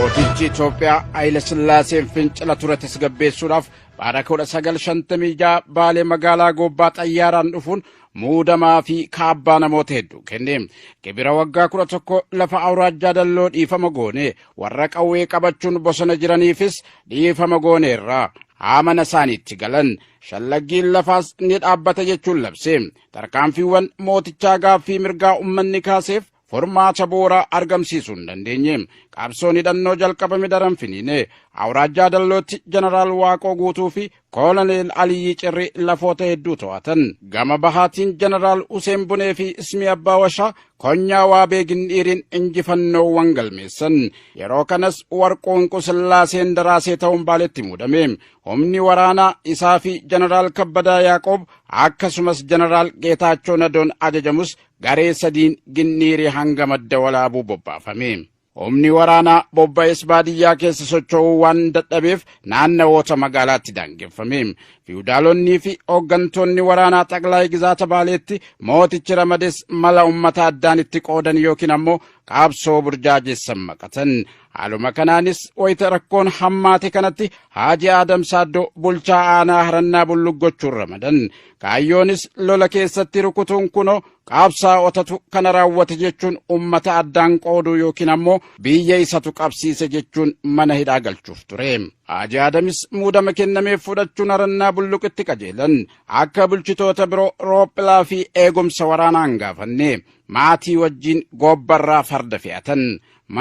Mootichi Itoophiyaa Haayila Sillaaseen fincila ture tasgabbeessuudhaaf bara 1956 Baalee magaalaa Goobbaa xayyaaraan dhufuun muudamaa fi kaabbaa namoota hedduu kenne. Gibira waggaa 11 lafa awuraajjaa Dalloo dhiifama goone, warra qawwee qabachuun bosona jiraniifis dhiifama gooneerra. Haa mana isaaniitti galan. Shallaggiin lafaas ni dhaabbata jechuun labse. Tarkaanfiiwwan mootichaa gaaffii mirgaa ummanni kaaseef furmaata bu'uuraa argamsiisuu hin dandeenye. Qabsoon hidhannoo jalqabame daran finiine. Awuraajjaa Dallootti Jeneraal Waaqoo Guutuu fi Kooloneel Aliyyii Cirrii lafoota hedduu to'atan. Gama bahaatiin Jeneraal Huseen Bunee fi Ismii Abbaa Washaa konyaa Waabee Gindhiiriin injifannoowwan galmeessan. Yeroo kanas Warquu Inqusillaaseen Daraasee ta'uun Baaletti muudame. Humni waraanaa isaa fi Jeneraal Kabbadaa Yaaqoob akkasumas Jeneraal Geetaachoo Nadoon ajajamus garee sadiin Ginniirii hanga Madda Walaabuu bobbaafame. Humni waraanaa bobba'es baadiyyaa keessa socho'uu waan dadhabeef naannawoota magaalaatti daangeffame. Fiwudaalonnii fi hooggantoonni waraanaa xaqlaay gizaata Baaleetti mootichi ramades mala ummata addaan itti qoodan yookiin ammoo qabsoo burjaajessan maqatan. Haaluma kanaanis wayita rakkoon hammaate kanatti Haaji Aadam Saaddoo bulchaa aanaa Harannaa Bulluq gochuun ramadan. Kaayyoonis lola keessatti rukutuun kunoo qabsaa'otatu kana raawwate jechuun ummata addaan qooduu yookiin ammoo biyya isatu qabsiise jechuun mana hidhaa galchuuf ture. Haaji Aadamis muudama kennameef fudhachuun Harannaa Bulluqitti qajeelan. Akka bulchitoota biroo roophilaa fi eegumsa waraanaa hin gaafanne. Maatii wajjin goobbarraa farda fe'atan.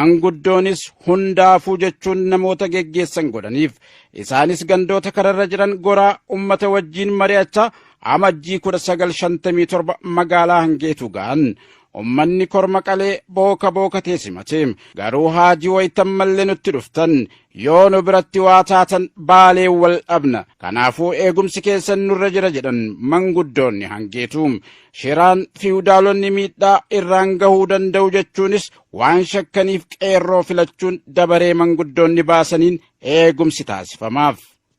Manguddoonis hundaafuu jechuun namoota geggeessan godhaniif. Isaanis gandoota kararra jiran goraa ummata wajjiin mari'achaa Amajjii 1957 magaalaa Hangeetuu ga'an. Ummanni korma qalee booka bookatee simate. Garuu Haajii waytan mallee nutti dhuftan. Yoo nu biratti waa taatan Baaleen wal dhabna. Kanaafuu eegumsi keessan nurra jira jedhan manguddoonni Hangeetuu. Shiraan fiwudaalonni miidhaa irraan gahuu danda'u jechuunis waan shakkaniif qeerroo filachuun dabaree manguddoonni baasaniin eegumsi taasifamaaf.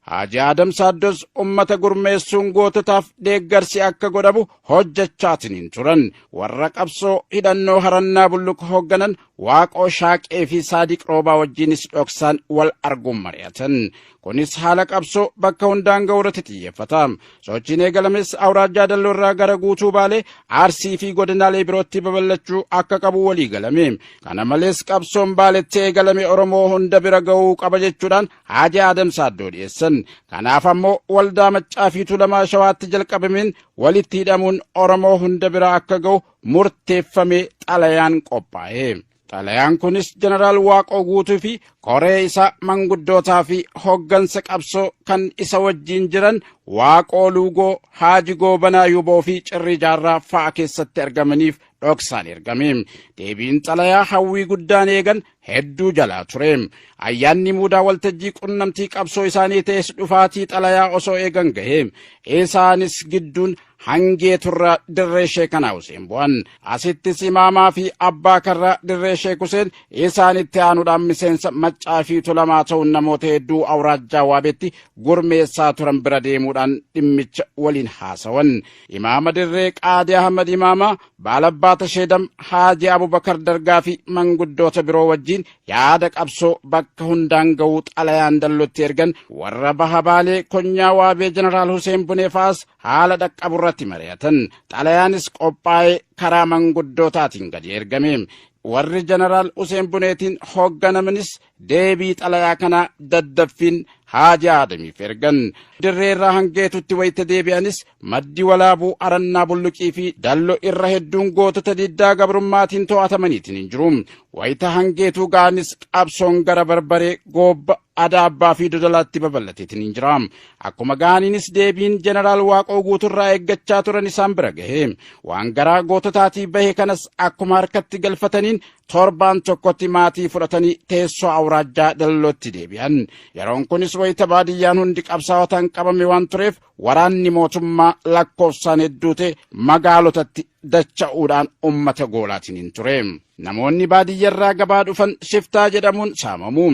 Haaji Aadam Saaddos ummata gurmeessuun goototaaf deeggarsi akka godhamu hojjechaatiniin turan. Warra qabsoo hidhannoo Harannaa Bulluq hoogganan Waaqoo Shaaqee fi Saadiq Roobaa wajjinis dhoksaan wal arguun mari'atan. Kunis haala qabsoo bakka hundaan ga'u irratti xiyyeeffata. Sochiin eegalames awuraajjaa Dalloo irraa gara guutuu Baalee, Arsii fi godinaalee birootti babal'achuu akka qabu walii galame. Kana malees qabsoon Baaletti eegalame Oromoo hunda bira ga'uu qaba jechuudhaan Haaji Aadam Saaddoo dhiyeessan. Kanaaf ammoo waldaa Maccaa fi Tuulamaa Shawaatti jalqabameen walitti hidhamuun Oromoo hunda bira akka ga'u murteeffamee xalayaan qophaa'e. Xalayaan kunis Jeneraal Waaqoo Guutuu fi koree isaa manguddootaa fi hoggansa qabsoo kan isa wajjin jiran Waaqoo Luugoo, Haaji Goobanaa Yuboo fi Cirrii Jaarraa fa'a keessatti argamaniif dhoksaan ergame. Deebiin xalayaa hawwii guddaan eegan hedduu jalaa ture. Ayyaanni muudaa waltajjii qunnamtii qabsoo isaanii ta'es dhufaatii xalayaa osoo eegan gahe. Isaanis gidduun Hangee turraa Dirree Sheekanaa Huseen bu'an. Asittis imaamaa fi abbaa karraa Dirree Sheek Huseen isaanitti aanuudhaan miseensa Maccaa fi Tulamaa ta'uun namoota hedduu awuraajjaa Waabeetti gurmeessaa turan bira deemuudhaan dhimmicha waliin haasawan. Imaama Dirree Qaadii Ahmad Imaamaa, Baalabbaa Tasheedam, Haaji Abubakar Dargaa fi manguddoota biroo wajjin yaada qabsoo bakka hundaan ga'uu xalayaan Dallotti ergan warra Baha Baalee konyaa Waabee Jeneraal Huseen Bunee fa'as haala dhaqqabu irratti mari'atan. Xalayaanis qophaa'ee karaa manguddootaatiin gadi ergame. Warri Jeneraal Huseen Buneetiin hoogganamanis deebii xalayaa kanaa daddaffiin Haaji Aadamiif ergan. Dirree irraa Hangeetutti wayita deebi'anis Maddi Walaabuu, Arannaa Bulluqii fi Dallo irra hedduun gootota diddaa gabrummaatiin to'atamaniitiin hin jiru. Wayita Hangeetuu ga'anis qabsoon gara Barbaree, Goobba, Adaabbaa fi Dodolaatti babal'ateetiin hin jira. Akkuma ga'aniinis deebiin Jeneraal Waaqoo Guuturraa eeggachaa turan isaan bira gahe. Waan garaa goototaatii bahe kanas akkuma harkatti galfataniin torbaan tokkotti maatii fudhatanii teessoo awuraajjaa Dallootti deebi'an. Yeroon kunis wayita baadiyyaan hundi qabsaa'otaan qabame waan tureef waraanni mootummaa lakkoofsaan hedduu ta'e magaalotatti dacha'uudhaan ummata goolaatiin hin ture. Namoonni baadiyyarraa gabaa dhufan shiftaa jedhamuun saamamu,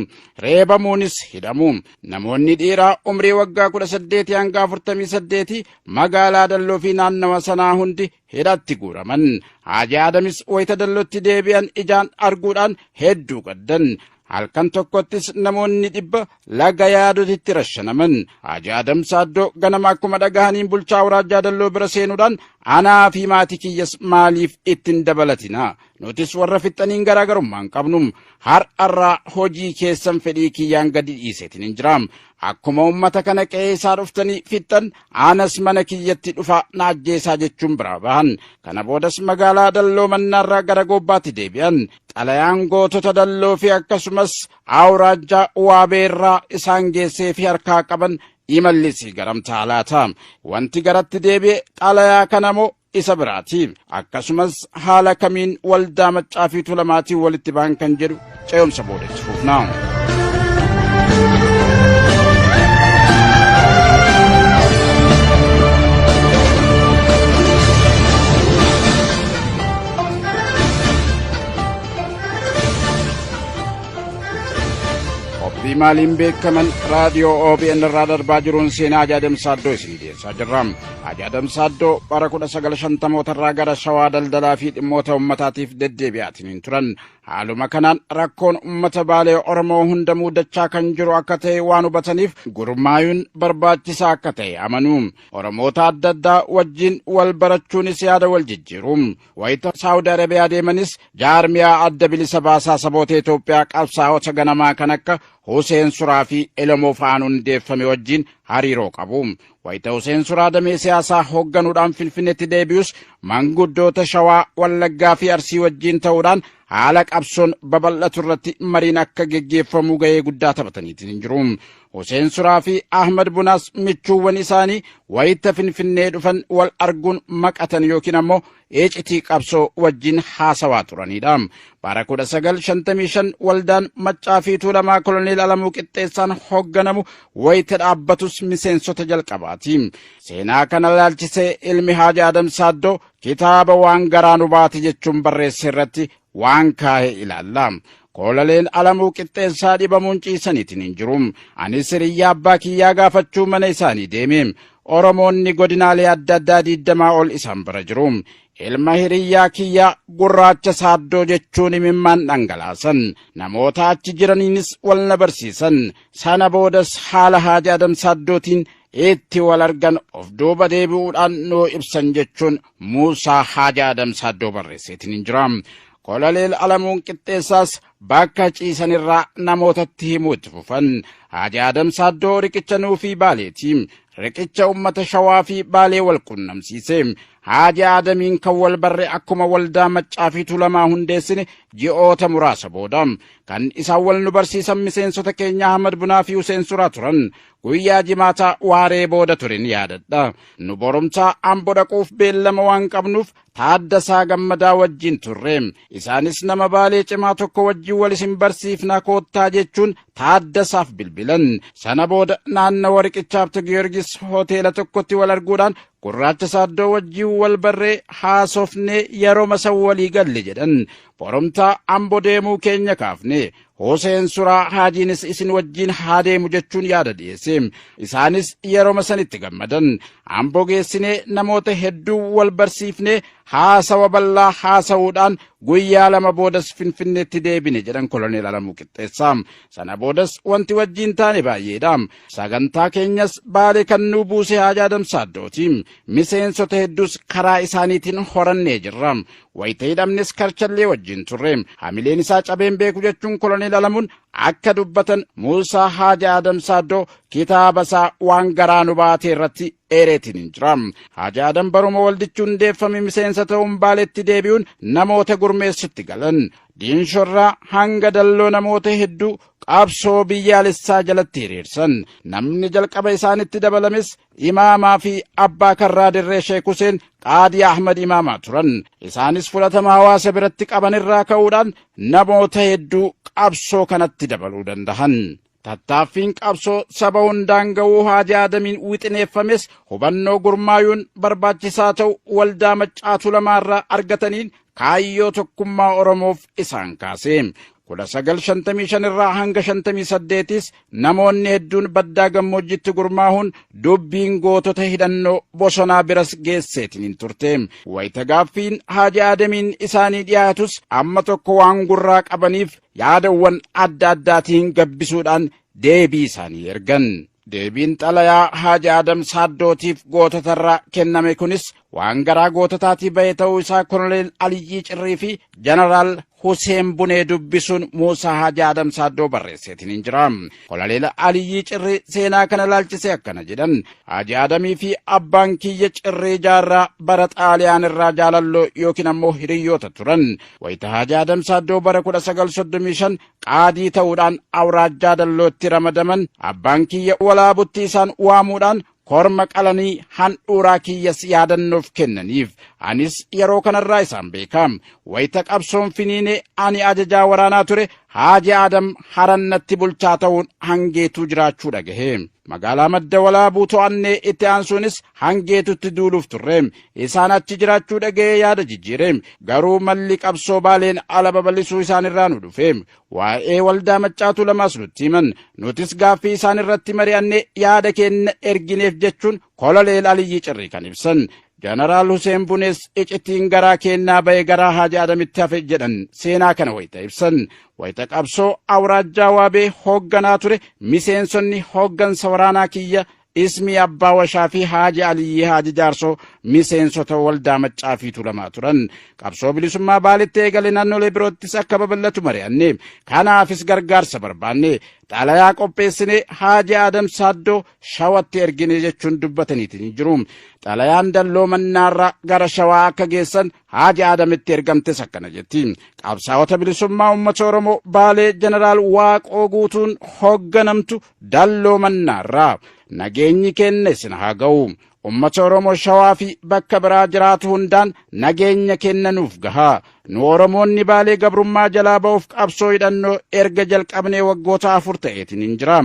reebamuunis hidhamu. Namoonni dhiiraa umrii waggaa 18 hanga 48 magaalaa Dalloo fi naannawa sanaa hundi hidhatti guuraman. Haaji Aadamis wayita Dallootti deebi'an ijaan arguudhaan hedduu gaddan. Halkan tokkottis namoonni 100 laga yaadotitti rashanaman. Haaji Adam Saaddoo ganama akkuma dhagahaniin bulchaa awraajjaa Dalloo bira seenuudhaan anaa fi maatii kiyyas maaliif ittiin dabalatina? Nutis warra fixxaniin garaagarummaa hin qabnu. Har'arraa hojii keessan fedhii kiyyaan gadi dhiiseetiin hin jira. Akkuma uummata kana qe'ee isaa dhuftanii fixxan anas mana kiyyatti dhufa na ajjeesaa jechuun biraa bahan. Kana boodas magaalaa Dalloo Mannaarraa gara Goobbaatti deebi'an. Xalayaan gootota Dalloo fi akkasumas awraajjaa Waabeerraa isaan geessee fi harkaa qaban imallisii garam ta'a laata? Wanti garatti deebi'e xalayaa kana moo isa biraati? Akkasumas haala kamiin waldaa Maccaa fi Tuulamaatiin walitti ba'an kan jedhu ce'umsa booda itti fufna. Qophii maaliin beekaman raadiyoo OBN irraa darbaa jiruun seenaa Haaji Adam Saaddoo isinii dhiyeessaa jirra. Haaji Adam Saaddoo bara 1950moota irraa gara Shawaa daldalaa fi dhimmoota uummataatiif deddeebi'aatiin hin turan. Haaluma kanaan rakkoon uummata Baalee Oromoo hunda muudachaa kan jiru akka ta'e waan hubataniif gurmaayuun barbaachisaa akka ta'e amanu. Oromoota adda addaa wajjin wal barachuunis yaada wal jijjiiru. Wayita Saawudi Arabiyaa deemanis jaarmiyaa adda bilisa baasaa saboota Itoophiyaa qabsaa'ota ganamaa kan akka Huseen Suraa fi Elemoo fa'aan hundeeffame wajjin hariiroo qabu. Wayita Huseen Suraa damee siyaasaa hoogganuudhaan Finfinneetti deebi'us manguddoota Shawaa, Wallaggaa fi Arsii wajjin ta'uudhaan haala qabsoon babal'atu irratti mariin akka geggeeffamu gahee guddaa taphataniitiin hin jiru. Huseen Suraa fi Ahmad Bunaas michuuwwan isaanii wayita Finfinnee dhufan wal arguun maqatan yookiin ammoo icitii qabsoo wajjin haasawaa turanidha. Bara 1955 waldaan Maccaa fi Tuulamaa Koloneel Alamuu Qixxeessaan hoogganamu wayita dhaabbatus miseensota jalqabaati. Seenaa kana laalchisee ilmi Haaji Adam Saaddoo kitaaba waan garaa nu baate jechuun barreesse irratti waan kaa'e ilaalla. Koolaleen Alamuu Qixxeessaa dhibamuun ciisaniitiin hin jiru. Anis hiriyyaa abbaa kiyyaa gaafachuu mana isaanii deeme. Oromoonni godinaalee adda addaa 20 ol isaan bira jiru. Ilma hiriyyaa kiyyaa gurraacha Saaddoo jechuun imimmaan dhangalaasan. Namoota achi jiraniinis wal na barsiisan. Sana boodas haala Haaji Adam Saaddootiin itti wal argan of duuba deebi'uudhaan nuu ibsan jechuun Muusaa Haaji Adam Saaddoo barreesseetiin hin jira. Koloneel Alamuun Qixxeessaas bakka ciisanirraa namootatti himuu itti fufan. Haaji Adam Saaddoo riqicha Nuufii Baaleeti. Riqicha uummata Shawaa fi Baalee wal qunnamsiise. Haaji Adamiin kan wal barre akkuma waldaa Maccaa fi Tuulamaa hundeessine ji'oota muraasa booda. Kan isaan wal nu barsiisan miseensota keenya Ahmad Bunaa fi Huseen Suraa turan. Guyyaa Jimaataa waaree booda ture ni yaadadha. Nu borumtaa Ambo dhaquuf beellama waan qabnuuf Taaddasaa Gammadaa wajjin turre. Isaanis nama Baalee cimaa tokko wajjin wal isin barsiifna koottaa jechuun Taaddasaaf bilbilan. Sana booda naannawa riqicha Habta Giyoorgis hoteela tokkotti wal arguudhaan Gurraacha Saaddoo wajjin wal barree haasofnee yeroo san walii galle jedhan. Borumtaa Ambo deemuu keenya kaafne. Huseen Suraa Haajiinis isin wajjin haa deemu jechuun yaada dhiyeesse. Isaanis yeroo sanitti gammadan. Amboo geessinee namoota hedduu wal barsiifnee haasawa bal'aa haasa'uudhaan guyyaa 2 boodas Finfinneetti deebine jedhan Koloneel Alamuu Qixxeessaa. Sana boodas wanti wajjin taane baay'eedha. Sagantaa keenyas Baalee kan nuu buuse Haaji Adam Saaddooti. Miseensota hedduus karaa isaaniitiin horannee jirra. Wayita hidhamnes karchallee wajjin turre. Hamileen isaa cabeen beeku jechuun Koloneel Alamuun akka dubbatan Muusaa Haaji Adam Saaddoo kitaaba isaa waan garaa nu baate irratti eereetiin hin jira. Haaji Adam baruma waldichi hundeeffame miseensa ta'uun Baaletti deebi'uun namoota gurmeessutti galan. Diinshorraa hanga Dalloo namoota hedduu qabsoo biyyaalessaa jalatti hiriirsan. Namni jalqaba isaanitti dabalames Imaamaa fi abbaa karraa dirree Sheek Huseen Qaadii Ahmad Imaamaa turan. Isaanis fudhatama hawaasa biratti qaban irraa ka'uudhaan namoota hedduu qabsoo kanatti dabaluu dandahan. Tattaaffiin qabsoo saba hundaan ga'uu Haaji Adamiin wixineeffames hubannoo gurmaayuun barbaachisaa ta'u waldaa Maccaa Tuulamaa irraa argataniin kaayyoo tokkummaa Oromoof isaan kaase. 1955 irraa hanga 58s namoonni hedduun baddaa gammoojjitti gurmaahuun dubbiin gootota hidhannoo bosonaa biras geesseetiin hin turte. Wayita gaaffiin Haaji Aadamiin isaanii dhiyaatus amma tokko waan gurraa qabaniif yaadawwan adda addaatiin gabbisuudhaan deebii isaanii ergan. Deebiin xalayaa Haaji Aadam Saaddootiif goototarraa kenname kunis waan garaa goototaatii bahe ta'uu isaa Koloneel Aliyyii Cirrii fi Jeneraal Huseen Bunee dubbisuun Muusaa Haaji Aadam Saaddoo barreesseetiin hin jira. Koloneel Aliyyii Cirrii seenaa kana laalchisee akkana jedhan. Haaji Aadamii fi abbaan kiyya Cirrii Jaarraa bara Xaaliyaan irraa jaalalloo yookiin ammoo hiriyyoota turan. Wayita Haaji Aadam Saaddoo bara 1935 qaadii ta'uudhaan awraajjaa Dallootti ramadaman, abbaan kiyya Walaabutti isaan waamuudhaan korma qalanii handhuuraa kiyyas yaadannoof kennaniif. Anis yeroo kanarraa isaan beeka. Wayita qabsoon finiinee ani ajajaa waraanaa ture, Haaji Aadam Harannatti bulchaa ta'uun Hangeetuu jiraachuu dhagahe. Magaalaa Madda Walaabuu to'annee itti aansuunis Hangeetutti duuluuf turre. Isaan achi jiraachuu dhaga'ee yaada jijjiire. Garuu malli qabsoo Baaleen ala babal'isuu isaanirraa nu dhufe. Waa'ee waldaa Maccaatuu lamaas nutti himan. Nutis gaaffii isaan irratti mari'annee yaada keenya ergineef jechuun Koloneel Aliyyii Cirrii kan ibsan. Janaraal Huseen Bunees icitiin garaa keennaa ba'e garaa Haaji Adamitti hafe jedhan seenaa kana wayita ibsan. Wayita qabsoo awraajjaa Waabee hoogganaa ture miseensonni hooggansa waraanaa kiyya Ismii Abbaa Washaa fi Haaji Aliyyii Haaji Jaarsoo miseensota waldaa Maccaa fi Tuulamaa turan. Qabsoo bilisummaa Baaletti eegale naannolee biroottis akka babal'atu mari'anne. Kanaafis gargaarsa barbaanne. Xalayaa qopheessine Haaji Adam Saaddoo Shawatti ergine jechuun dubbataniitiin jiru. Xalayaan Dalloo Mannaarraa gara Shawaa akka geessan Haaji Adamitti ergamtes akkana jetti. Qabsaa'ota bilisummaa uummata Oromoo Baalee Jeneraal Waaqoo Guutuun hoogganamtu Dalloo Mannaarraa nageenyi keenya isin haa ga'u. Ummata Oromoo Shawaa fi bakka biraa jiraatu hundaan nageenya kenna nuuf gaha. Nu Oromoonni Baalee gabrummaa jalaa ba'uuf qabsoo hidhannoo erga jalqabnee waggoota 4 ta'eetiin hin jira.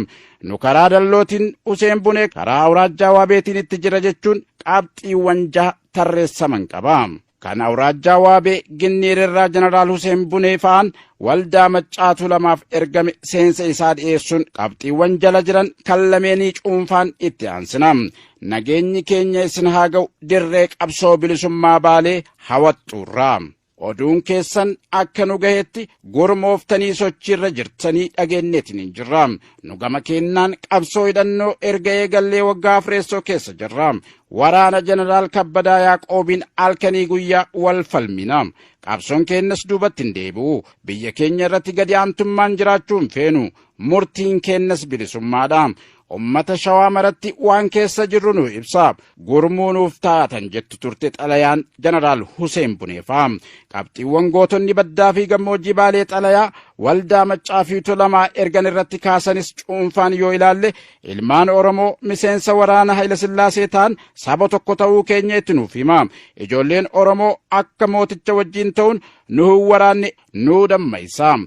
Nu karaa Dallootiin Huseen Bunee karaa Awuraajjaa Waabeetiin itti jira jechuun qabxiiwwan 6 tarreessaman qaba. Kan Awuraajjaa Waabee Ginniirirraa Jeneraal Huseen Bunee fa'aan waldaa Maccaatuu lamaaf ergame seensa isaa dhiyeessuun qabxiiwwan jala jiran kan lameenii cuunfaan itti aansina. Nageenyi keenya isin haa ga'u dirree qabsoo bilisummaa Baalee Hawaxxuurraa. Oduun keessan akka nu gahetti gurmooftanii sochiirra jirtanii dhageenneetiin hin jirra. Nu gama keennaan qabsoo hidhannoo erga eegallee waggaa afreessoo keessa jirra. Waraana Jeneraal Kabbadaa Yaaqoobiin halkanii guyyaa wal falmina. Qabsoon keenyas duubatti hin deebi'u. Biyya keenya irratti gadi aantummaan jiraachuu hin feenu. Murtiin keenyas bilisummaadha. Ummata Shawaa maratti waan keessa jirru nu ibsa. Gurmuu nuuf taatan jettu turte xalayaan Jeneraal Huseen Buneefaa. Qabxiiwwan gootonni baddaa fi gammoojjii Baalee xalayaa waldaa Maccaa fi Tuulamaa ergan irratti kaasanis cuunfaan yoo ilaalle, ilmaan Oromoo miseensa waraana Hayilasillaasee ta'an saba tokko ta'uu keenya itti nuuf hima. Ijoolleen Oromoo akka mooticha wajjin ta'uun nu hin waraanne nu dammaysa.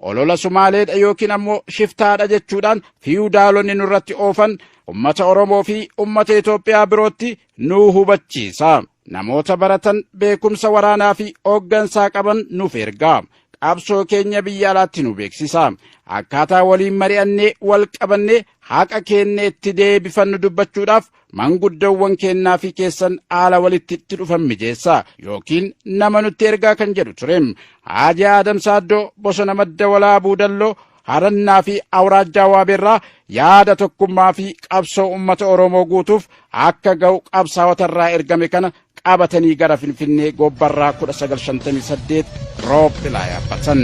Olola Sumaaleedha yookiin ammoo shiftaadha jechuudhaan fiwudaalonni nurratti oofan ummata Oromoo fi ummata Itoophiyaa birootti nu hubachiisa. Namoota baratan beekumsa waraanaa fi hooggansaa qaban nuuf erga. Qabsoo keenya biyya alaatti nu beeksisa. Akkaataa waliin mari'annee wal qabannee haqa keenya itti deebifannu dubbachuudhaaf manguddoowwan keennaa fi keessan haala walitti itti dhufan mijeessa yookiin nama nutti ergaa kan jedhu ture. Haaji Aadam Saaddoo bosona Madda Walaabuu Dalloo Harannaa fi Awraajjaa Waabeerraa yaada tokkummaa fi qabsoo uummata Oromoo guutuuf akka ga'u qabsaa'otarraa ergame kana qabatanii gara Finfinnee gobbarraa 1958 roophilaa yaabbatan.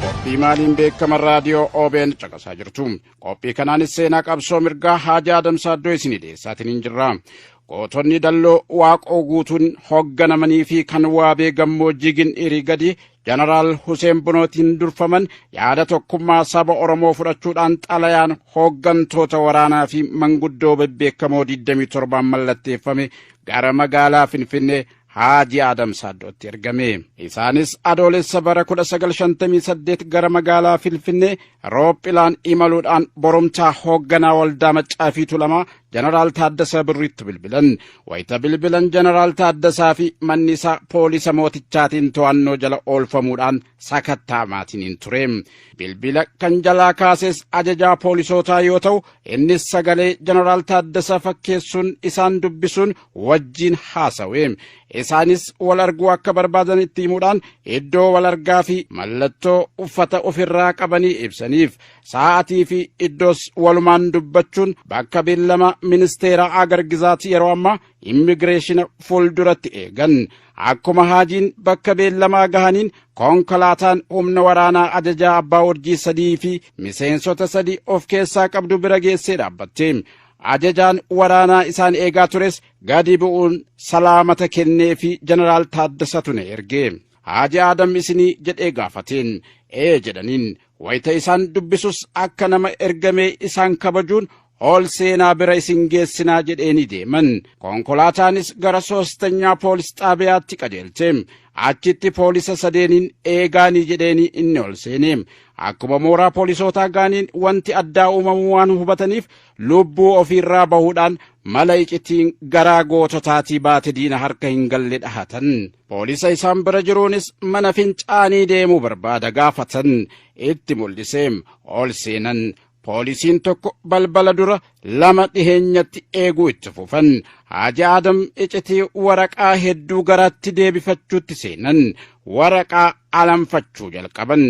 Qophii maaliin beekama raadiyoo OBN caqasaa jirtu. Qophii kanaanis seenaa qabsoo mirgaa Haaji Adam Saaddoo isinii dhiyeessaatiin hin jirra. Gootonni Dalloo Waaqoo Guutuun hoogganamanii fi kan Waabee gammoojjii Gindhiirii gadi Jeneraal Huseen Bunootiin durfaman yaada tokkummaa saba Oromoo fudhachuudhaan xalayaan hooggantoota waraanaa fi manguddoo bebbeekamoo 27 mallatteeffame gara magaalaa Finfinnee Haaji Aadam Saaddootti ergame. Isaanis Adoolessa bara 1958 gara magaalaa Finfinnee roophilaan imaluudhaan borumtaa hoogganaa waldaa Maccaa fi Tuulamaa Jeneraal Taaddasaa Birriitti bilbilan. Wayita bilbilan Jeneraal Taaddasaa fi manni isaa poolisa mootichaatiin to'annoo jala oolfamuudhaan sakatta'amaatiin hin ture. Bilbila kan jalaa kaases ajajaa poolisootaa yoo ta'u, innis sagalee Jeneraal Taaddasaa fakkeessuun isaan dubbisuun wajjin haasawe. Isaanis wal arguu akka barbaadan itti himuudhaan iddoo wal argaa fi mallattoo uffata ofirraa qabanii ibsaniif. Sa'aatii fi iddoos walumaan dubbachuun bakka beellama ministeera agar gizaati yeroo ammaa immigireeshina fuulduratti eegan. Akkuma Haajiin bakka beellamaa gahaniin konkolaataan humna waraanaa ajajaa abbaa urjii 3 fi miseensota 3 of keessaa qabdu bira geessee dhaabbatte. Ajajaan waraanaa isaan eegaa tures gadi bu'uun salaamata kennee fi Jeneraal Taaddasatu na erge. Haaji Aadam isinii jedhee gaafateen. Ee jedhaniin. Wayita isaan dubbisus akka nama ergamee isaan kabajuun ol seenaa bira isin geessinaa jedheeni deeman. Konkolaataanis gara soostanyaa poolis xaabiyaatti qajeelte. Achitti poolisa sadeeniin eegaanii jedheeni inni ol seene. Akkuma mooraa poolisootaa gaaniin wanti addaa uumamuu waan hubataniif lubbuu ofiirraa bahuudhaan mala icitiin garaa goototaatii baate diina harka hin galle dhahatan. Poolisa isaan bira jiruunis mana fincaanii deemuu barbaada gaafatan. Itti mul'iseem ol seenan. Poolisiin tokko balbala dura lama dhiheenyatti eeguu itti fufan. Haaji Aadam icitii waraqaa hedduu garaatti deebifachuutti seenan. Waraqaa alanfachuu jalqaban.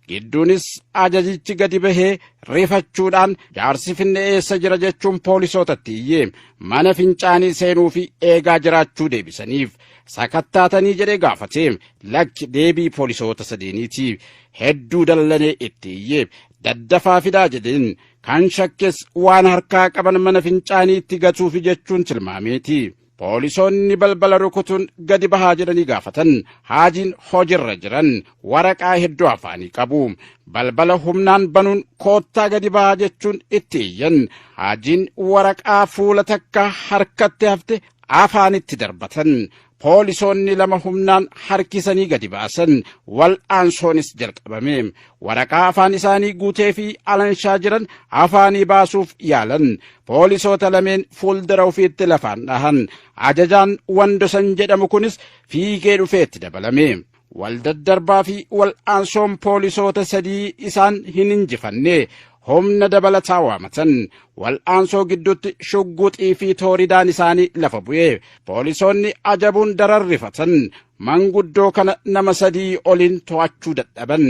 Gidduunis ajajichi gadi bahee rifachuudhaan jaarsi finne eessa jira jechuun poolisootatti iyye. Mana fincaanii seenuu fi eegaa jiraachuu deebisaniif. Sakattaatanii jedhee gaafate. Lakki deebii poolisoota sadeeniiti. Hedduu dallanee itti iyye. Daddafaa fidaa jedheen. Kan shakkes waan harkaa qaban mana fincaaniitti gatuufi jechuun tilmaameeti. Poolisoonni balbala rukutuun gadi bahaa jedhanii gaafatan. Haajiin hojirra jiran waraqaa hedduu afaanii qabu. Balbala humnaan banuun koottaa gadi bahaa jechuun itti iyyan. Haajiin waraqaa fuula takka harkatti hafte afaanitti darbatan. Poolisoonni lama humnaan harkisanii gadi baasan. Wal'aansoonis jalqabame. Waraqaa afaan isaanii guutee fi alanshaa jiran afaanii baasuuf yaalan. Poolisoota lameen fuuldura ofiitti lafaan dhahan. Ajajaan Wandosan jedhamu kunis fiigee dhufeetti dabalame. Wal daddarbaa fi wal'aansoon poolisoota sadii isaan hin injifanne. Humna dabalataa waamatan. Wal'aansoo gidduutti shugguxii fi tooridaan isaanii lafa bu'e. Poolisoonni ajabuun daran rifatan. Manguddoo kana nama sadii oliin to'achuu dadhaban.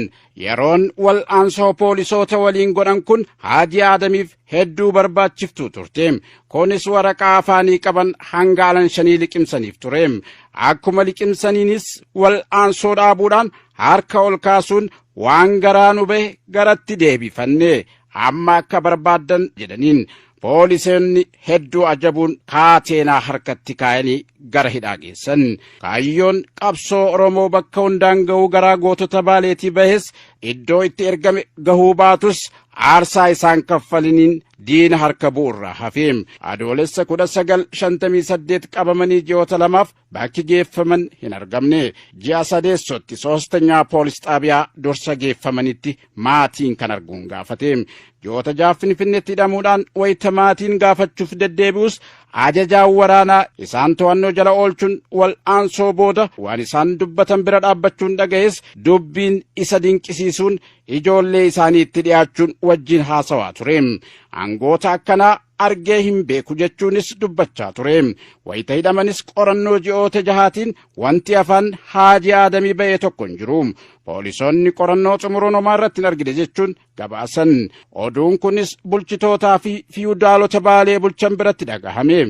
Yeroon wal'aansoo poolisoota waliin godhan kun Haaji Aadamiif hedduu barbaachiftuu turte. Kunis waraqaa afaanii qaban hanga alanshanii liqimsaniif ture. Akkuma liqimsaniinis wal'aansoo dhaabuudhaan harka ol kaasuun waan garaa nu bahe garatti deebifanne amma akka barbaaddan jedhaniin. Poolisoonni hedduu ajabuun kaateenaa harkatti kaayanii gara hidhaa geessan. Kaayyoon qabsoo Oromoo bakka hundaan gahuu garaa gootota Baaleetii bahes iddoo itti ergame gahuu baatus aarsaa isaan kaffaliniin diina harka bu'urraa hafe. Adoolessa 1958 qabamanii ji'oota lamaaf bakki geeffaman hin argamne. Ji'a sadeessotti soostanyaa poolis xaabiyaa dursa geeffamanitti maatiin kan arguun gaafate. Ji'oota jaha Finfinneetti hidhamuudhaan wayita maatiin gaafachuuf deddeebi'us ajajaan waraanaa isaan to'annoo jala oolchuun wal'aansoo booda waan isaan dubbatan bira dhaabbachuun dhaga'es dubbiin isa dinqisiisuun ijoollee isaanii itti dhiyaachuun wajjin haasawaa ture. Aangoota akkanaa argee hin beeku jechuunis dubbachaa ture. Wayita hidhamanis qorannoo ji'oota jahaatiin wanti afaan Haaji Aadamii ba'ee tokko hin jiru. Poolisoonni qorannoo xumuruun homaa irratti hin argine jechuun gabaasan. Oduun kunis bulchitootaa fi fiyuudaalota Baalee bulchan biratti dhagahame.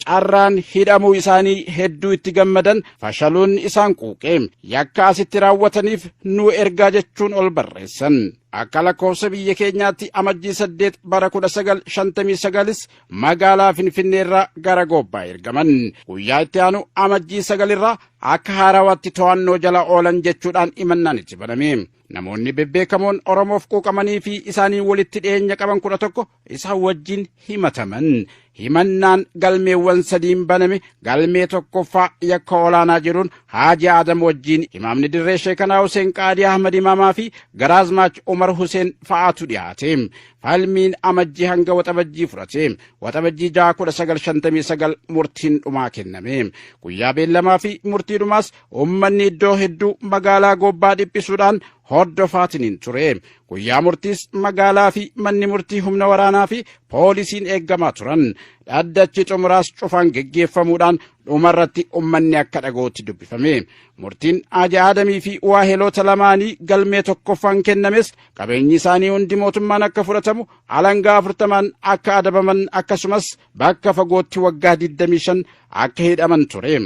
Carraan hidhamuu isaanii hedduu itti gammadan fashaluun isaan quuqe. Yakka asitti raawwataniif nu ergaa jechuun ol barreessan. Akka lakkoofsa biyya keenyaatti Amajjii 8 bara 1959 magaalaa Finfinneerraa gara Goobbaa ergaman. Guyyaa itti aanu Amajjii 9 irraa akka haarawaatti to'annoo jala oolan jechuudhaan himannaan itti baname. Namoonni bebbeekamoon Oromoof quuqamanii fi isaaniin walitti dhiyeenya qaban 11 isaan wajjin himataman. Himannaan galmeewwan sadiin baname galmee tokkoffaa yakka olaanaa jedhuun Haaji Adam wajjin Imaamni Dirree Sheekanaa Huseen Qaadii Ahmad Imaamaa fi Garaazmaach Umar Huseen fa'aatu dhiyaate. Falmiin Amajjii hanga Waxabajjii fudhate. Waxabajjii 6 1959 murtiin dhumaa kenname. Guyyaa beellamaa fi murtii dhumaas ummanni iddoo hedduu magaalaa Goobbaa dhiphisuudhaan hordofaatiniin ture. Guyyaa murtiis magaalaa fi manni murtii humna waraanaa fi poolisiin eeggamaa turan. Dhaddachi xumuraas cufaan geggeeffamuudhaan dhumarratti ummanni akka dhaga'utti dubbifame. Murtiin Haaji Aadamii fi waaheloota lamaanii galmee tokkoffaan kennames qabeenyi isaanii hundi mootummaan akka fudhatamu, alangaa 40n akka adabaman akkasumas bakka fagootti waggaa 25 akka hidhaman ture.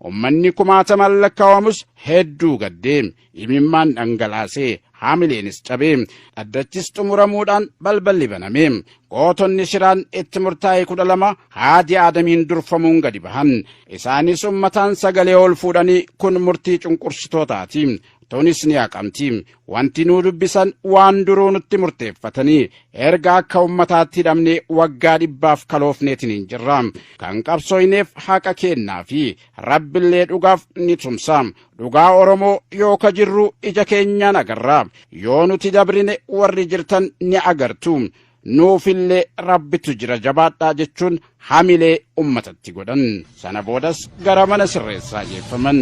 Ummanni kumaatamaan lakkaawamus hedduu gaddee imimmaan dhangalaasee haamileenis cabee dhaddachis xumuramuudhaan balballi baname. Gootonni shiraan itti murtaa'e 12 Haaji Aadamiin durfamuun gadi bahan. Isaanis ummataan sagalee ol fuudhanii kun murtii cunqursitootaati. Tunis ni haqamti. Wanti nuu dubbisan waan duruu nutti murteeffatanii erga akka ummataatti hidhamne waggaa dhibbaaf kaloofneetiin hin jirra. Kan qabsooyneef haqa keennaa fi Rabbillee dhugaaf ni tumsa. Dhugaa Oromoo yoo ka jirru ija keenyaan agarra. Yoo nuti dabrine warri jirtan ni agartu. Nuufillee Rabbitu jira jabaadhaa jechuun hamilee ummatatti godhan. Sana boodas gara mana sirreessaa geeffaman.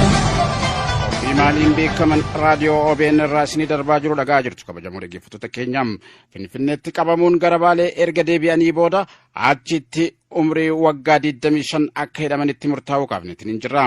Qophii maaliin beekaman raadiyoo OBN irraa isinii darbaa jiru dhagaa jirtu kabajamoo dhaggeeffattoota keenya. Finfinneetti qabamuun gara Baalee erga deebi'anii booda achitti umrii waggaa 25 akka hidhamanitti murtaa'uu kaafneetiin hin jirra.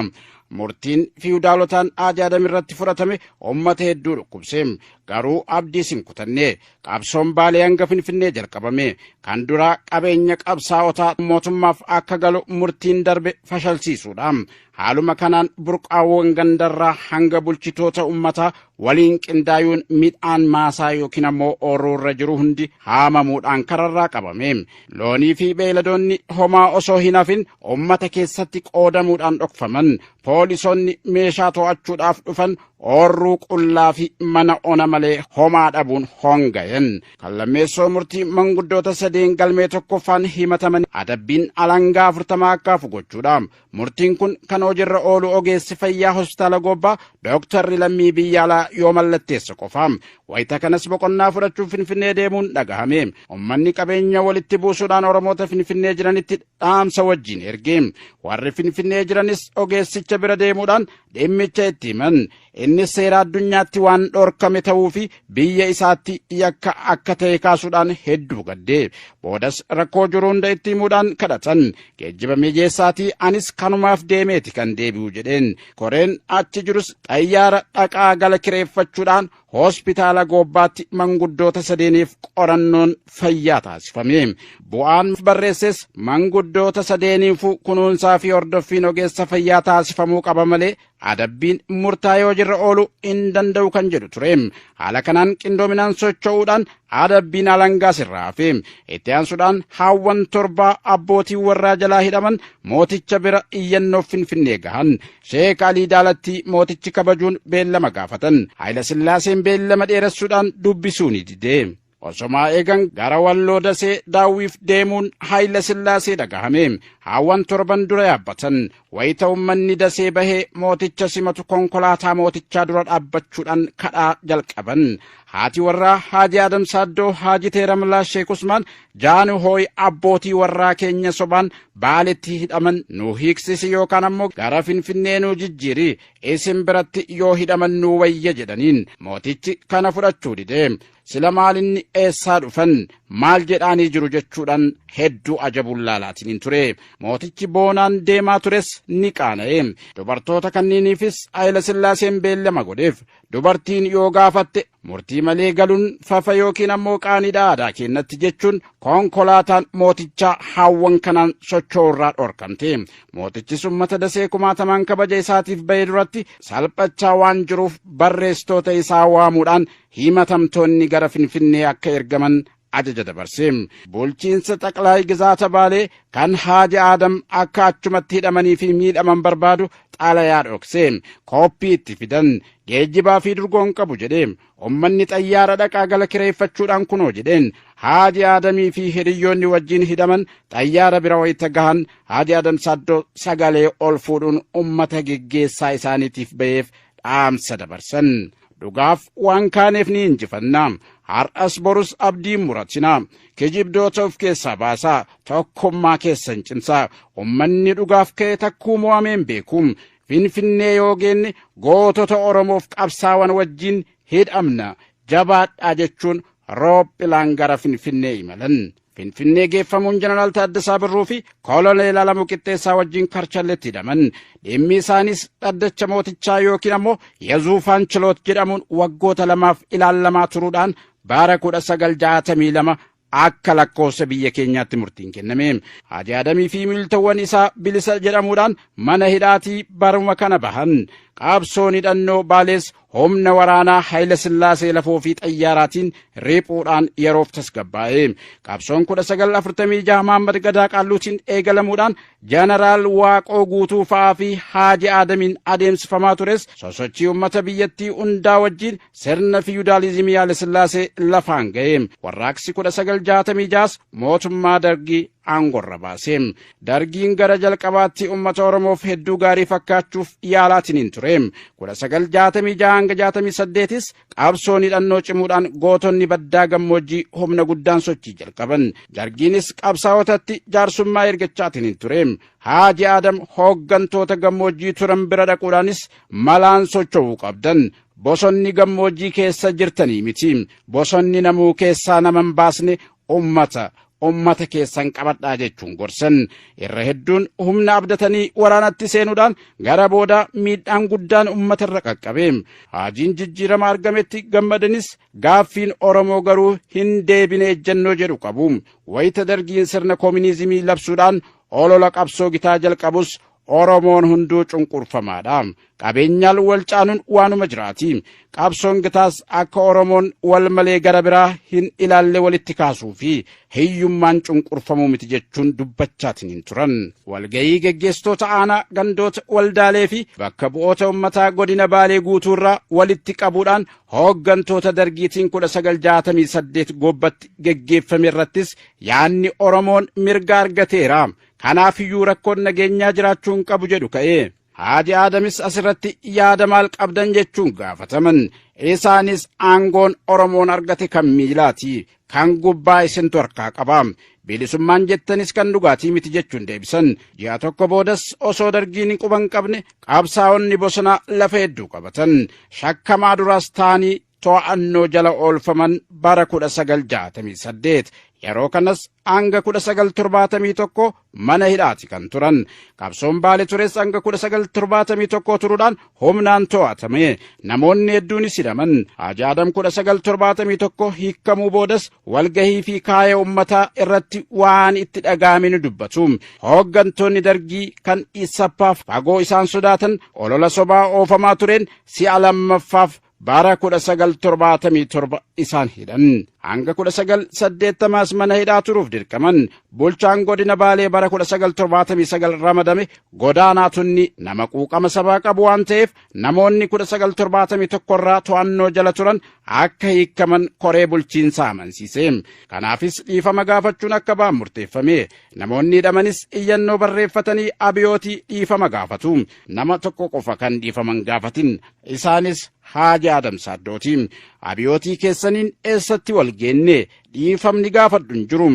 Murtiin fiwudaalotaan Haaji Adam irratti fudhatame uummata hedduu dhukkubse. Garuu abdiis hin kutanne. Qabsoon Baalee hanga Finfinnee jalqabame. Kan duraa qabeenya qabsaa'otaa mootummaaf akka galu murtiin darbe fashalsiisuudha. Haaluma kanaan burqaawwan gandarraa hanga bulchitoota ummataa waliin qindaayuun midhaan maasaa yookiin ammoo ooruurra jiru hundi haamamuudhaan kararraa qabame. Loonii fi beeyladoonni homaa osoo hin hafin ummata keessatti qoodamuudhaan dhokfaman. Poolisoonni meeshaa to'achuudhaaf dhufan oorruu qullaa fi mana ona malee homaa dhabuun hongayan. Kan lammeessoo murtii manguddoota sadeen galmee tokkoffaan himataman adabbiin alangaa 40 akka hafu gochuudha. Murtiin kun kan hojiirra oolu ogeessi fayyaa hospitaala Goobbaa Dooktarri Lammii Biyyaalaa yoo mallatteesse qofa. Wayita kanas boqonnaa fudhachuuf Finfinnee deemuun dhagahame. Uummanni qabeenya walitti buusuudhaan Oromoota Finfinnee jiranitti dhaamsa wajjin erge. Warri Finfinnee jiranis ogeessicha bira deemuudhaan dhimmicha itti himan. Innis seera addunyaatti waan dhorkame ta'uu fi biyya isaatti yakka akka ta'e kaasuudhaan hedduu gadde. Boodas rakkoo jiru hunda itti himuudhaan kadhatan. Geejjiba mijeessaatii anis kanumaaf deemeeti kan deebi'u jedheen. Koreen achi jirus xayyaara dhaqaa gala kireeffachuudhaan hospitaala Goobbaatti manguddoota sadeeniif qorannoon fayyaa taasifame. Bu'aan barreesses manguddoota sadeeniifuu kunuunsaa fi hordoffiin ogeessa fayyaa taasifamuu qaba malee adabbiin murtaa'ee hojiirra oolu hin danda'u kan jedhu ture. Haala kanaan qindoominaan socho'uudhaan adabbiin alangaa sirraa hafe. Itti aansuudhaan haawwan torbaa abbootii warraa jalaa hidhaman mooticha bira iyyannoof Finfinnee gahan. Sheek Alii Daalattii mootichi kabajuun beellama gaafatan. Haayila Sillaaseen beellama dheeressuudhaan dubbisuu ni dide. Osomaa eegan gara Walloo Dasee daawwiif deemuun Haayila Sillaasee dhagahame. Haawwan torban dura yaabbatan. Wayita ummanni Dasee bahee mooticha simatu konkolaataa mootichaa dura dhaabbachuudhaan kadhaa jalqaban. Haati warraa Haaji Adam Saaddoo Haaji Teeramlaa Sheek Usmaan Jaanuhooy abbootii warraa keenya sobaan Baaletti hidhaman nu hiiksisi yookaan ammoo gara Finfinnee nu jijjiiri isin biratti yoo hidhaman nu wayya jedhaniin. Mootichi kana fudhachuu dide. Sila maalinni eessaa dhufan maal jedhaanii jiru jechuudhaan hedduu ajabuun laalaatiin hin ture. Mootichi boonaan deemaa tures ni qaana'e. Dubartoota kanniiniifis Hayila Sillaaseen beellama godheef. Dubartiin yoo gaafatte murtii malee galuun fafa yookiin ammoo qaaniidha aadaa keennatti jechuun konkolaataan mootichaa haawwan kanaan socho'urraa dhorkamte. Mootichis ummata Dasee kumaatamaan kabaja isaatiif ba'e duratti salphachaa waan jiruuf barreessitoota isaa waamuudhaan himatamtoonni gara Finfinnee akka ergaman ajaja dabarse. Bulchiinsa Xaqlaay Gizaata Baalee kan Haaji Aadam akka achumatti hidhamanii fi miidhaman barbaadu xalayaa dhokse. Kooppii itti fidan. Geejjibaa fi durgoon qabu jedhe. Ummanni xayyaara dhaqaa gala kireeffachuudhaan kunoo jedheen. Haaji Aadamii fi hiriyyoonni wajjin hidhaman xayyaara bira wayita gahan Haaji Aadam Saaddoo sagalee ol fuudhuun ummata geggeessaa isaaniitiif ba'eef dhaamsa dabarsan. Dhugaaf waan kaaneef ni injifanna. Har'as borus abdii hin muratina. Kijibdoota of keessaa baasaa. Tokkummaa keessan cimsaa. Ummanni dhugaaf ka'e takkuu mo'amee hin beeku. Finfinnee yoo geenne gootota Oromoof qabsaawan wajjin hidhamna. Jabaadhaa jechuun roophilaan gara Finfinnee imalan. Finfinnee geeffamuun Jeneraal Taaddasaa Birruu fi Koloneel Alamuu Qixxeessaa wajjin Karchalletti hidhaman. Dhimmi isaanis dhaddacha mootichaa yookiin ammoo Yezuufaan Chiloot jedhamuun waggoota lamaaf ilaalamaa turuudhaan bara 1962 akka lakkoofsa biyya keenyaatti murtiin kenname. Haaji Adamii fi miiltowwan isaa bilisa jedhamuudhaan mana hidhaatii baruma kana bahan. Qabsoon hidhannoo Baalees humna waraanaa Hayila Sillaasee lafoo fi xayyaaraatiin riphuudhaan yeroof tasgabbaa'e. Qabsoon 1946 Mahaammad Gadaa Qaalluutiin eegalamuudhaan Janaraal Waaqoo Guutuu fa'aa fi Haaji Aadamiin adeemsifamaa tures sosochii uummata biyyattii hundaa wajjin sirna fiyudaalizimii Hayila Sillaasee lafaan ga'e. Warraaqsi 1966 mootummaa Dargii aangorra baase. Dargiin gara jalqabaatti uummata Oromoof hedduu gaarii fakkaachuuf yaalaatiin hin ture. 1966 hanga 68s qabsoon hidhannoo cimuudhaan gootonni baddaa gammoojjii humna guddaan sochii jalqaban. Dargiinis qabsaa'otatti jaarsummaa ergachaatiin hin ture. Haaji Aadam hooggantoota gammoojjii turan bira dhaquudhaanis malaan socho'uu qabdan. Bosonni gammoojjii keessa jirtanii miti. Bosonni namuu keessaa nama hin baasne ummata ummata keessan qabadhaa jechuun gorsan. Irra hedduun humna abdatanii waraanatti seenuudhaan gara boodaa miidhaan guddaan ummata irra qaqqabe. Haajiin jijjiirama argametti gammadanis gaaffiin Oromoo garuu hin deebine ejjennoo jedhu qabu. Wayita Dargiin sirna koominizimii labsuudhaan olola qabsoo gitaa jalqabus Oromoon hunduu cunqurfamaadha. Qabeenyaan wal caanuun waanuma jiraati. Qabsoon gitaas akka Oromoon wal malee gara biraa hin ilaalle walitti kaasuu fi hiyyummaan cunqurfamuu miti jechuun dubbachaatiin hin turan. Walgahii geggeessitoota aanaa, gandoota, waldaalee fi bakka bu'oota uummataa godina Baalee guutuurraa walitti qabuudhaan hooggantoota Dargiitiin 1968 Gobbatti geggeeffame irrattis yaanni Oromoon mirga argateera. Kanaafiyyuu rakkoon nageenyaa jiraachuu hin qabu jedhu ka'e. Haaji Aadamis asirratti yaada maal qabdan jechuun gaafataman. Isaanis aangoon Oromoon argate kan miilaati. Kan gubbaa isintu harkaa qaba. Bilisummaan jettanis kan dhugaatii miti jechuun deebisan. Ji'a tokko boodas osoo Dargiin hin quban qabne qabsaa'onni bosonaa lafa hedduu qabatan. Shakkamaa duraas ta'anii to'annoo jala oolfaman bara 1968. Yeroo kanas hanga 1971 mana hidhaati kan turan. Qabsoon Baale tures hanga 1971 turuudhaan humnaan to'atame. Namoonni hedduunis hidhaman. Haaji Adam 1971 hiikamuu boodas walgahii fi kaayee uummataa irratti waan itti dhaga'ame ni dubbatu. Hooggantoonni Dargii kan Isappaaf fagoo isaan sodaatan olola sobaa oofamaa tureen si'a lammaffaaf bara 1977 isaan hidhan. Hanga 1980s mana hidhaa turuuf dirqaman. Bulchaan godina Baalee bara 1979 ramadame Godaanaa Tunni nama quuqama sabaa qabu waan ta'eef namoonni 1971 irraa to'annoo jala turan akka hiikaman koree bulchiinsaa amansiise. Kanaafis dhiifama gaafachuun akka ba'an murteeffame. Namoonni hidhamanis iyyannoo barreeffatanii Abiyootii dhiifama gaafatu. Nama tokko qofa kan dhiifaman gaafatin. Isaanis Haaji Adam Saaddooti. Abiyootii keessaniin eessatti wal geenne dhiifamni gaafadhu hin jiru.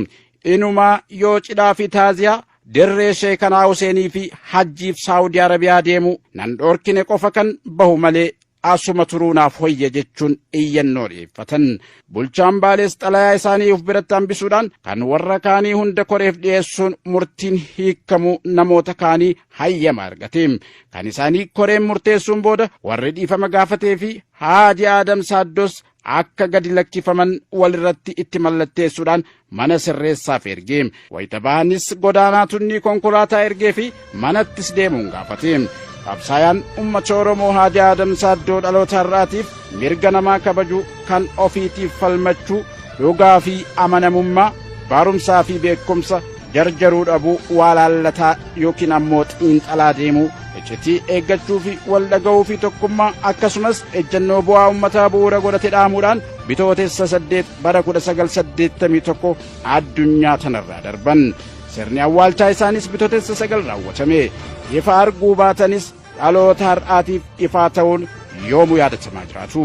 Inumaa yoo cidhaa fi taaziyaa dirree Sheekanaa Huseenii fi Hajjiif Saawudii Arabiyaa deemu nan dhoorkine qofa kan bahu malee Asuma turuu naaf hoyya jechuun iyyannoo dhiyeeffatan. Bulchaan Baalees xalayaa isaanii of biratti hambisuudhaan kan warra kaanii hunda koreef dhiyeessuun murtiin hiikamuu namoota kaanii hayyama argate. Kan isaanii koreen murteessuun booda warri dhiifama gaafatee fi Haaji Aadam Saaddos akka gadi lakkifaman walirratti itti mallatteessuudhaan mana sirreessaaf ergee. Wayita bahanis godaanaa tunnii konkolaataa ergee fi manattis deemuun gaafate. Qabsaayaan uummata Oromoo Haaji Aadam Saaddoo dhaloota har'aatiif mirga namaa kabajuu, kan ofiitiif falmachuu, dhugaa fi amanamummaa, barumsaa fi beekumsa, jarjaruu dhabuu, waa laallataa yookiin ammoo xiinxalaa deemuu, iccitii eeggachuu fi wal dhaga'uu fi tokkummaa, akkasumas ejjennoo bu'aa uummataa bu'uura godhate dhaamuudhaan Bitootessa 8 bara 1981 addunyaa tanarraa darban. Sirni awwaalchaa isaanis Bitootessa 9 raawwatame. Ifa arguu baatanis dhaloota har'aatiif ifaa ta'uun yoomuu yaadatamaa jiraatu.